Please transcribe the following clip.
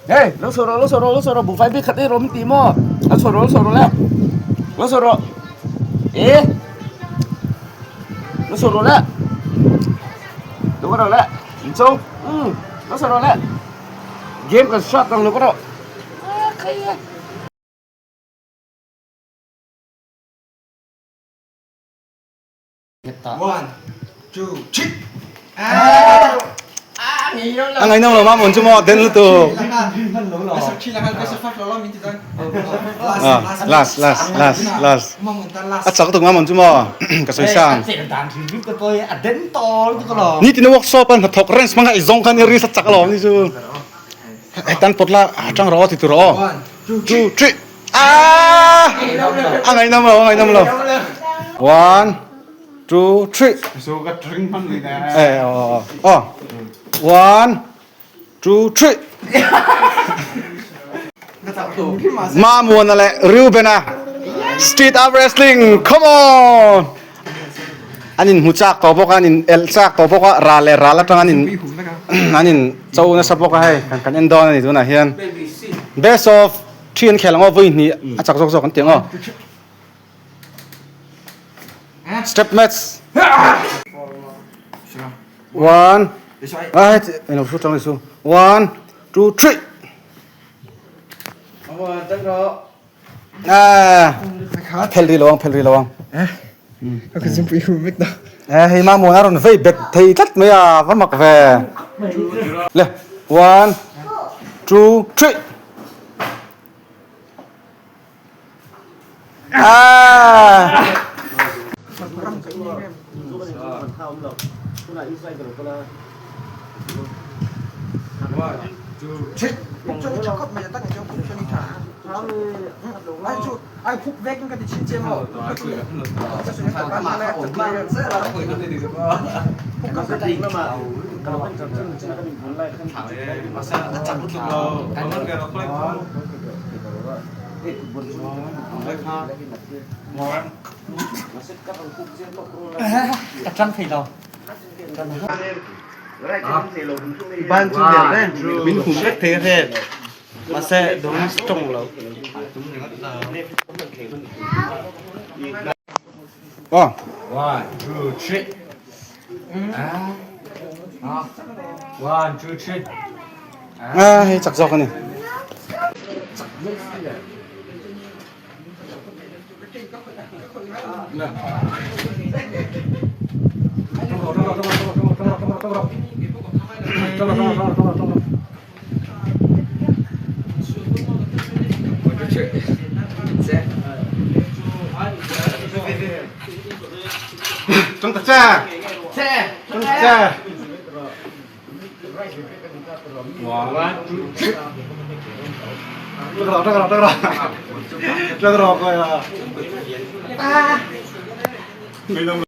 Hei, lo chho rawh, lo chho rawh, lo chho rawh, buhfai bik khat ei rawh min ti maw? Lo chho rawh, lo chho rawh le. Lo chho rawh. E. Lo chho rawh le. Lo ka rawh le. In cho. Um, lo chho rawh le. Game kan start ang lo ka rawh. Ah, khai a. One, two, three. A ngaihnawm lo mam chu maw den lutuk. Last last last last. A chak tuk mam chu maw ka sawi sang. Ni tin workshop an hnathawk reng hmanga i zawng khan i ri sa chak alawm ni chu. Tan pawt la tang rawh aw ti tur aw. Two three. Ah! A ngaihnawm lo, a ngaihnawm lo. One, two, three. So ka drink hman ni na. Eh, oh, oh. One, two, three. Mamuana leh Reubena Street of Wrestling, come on! An in hmu chak tawh bawk a, an in elh chak tawh bawk a, ral leh ral atang an in an in cho nasa bawk a hei, kan kan en dawn a ni tunah hian. Best of three an khel ang aw, vawi hnih a chak zawk zawk an ti ang aw. Step match. One, ah heti eng lo hru tang ni chu. One, two, three. Ah, phel ri lo ang, phel ri lo ang. Eh, hei ma muan a rawn vei bet thei tlat mai a, va mak ve. Le, one, two, three. Ah! Ka ṭang thei lo. Ban chu der reng min hum vek thei ren mahse dawng strong lo. Oh. One, two, three. Ah. One, two, three. Ah, hei chak zawk a ni. Trong ta cha. Trong ta cha. Trong rồi, trong rồi.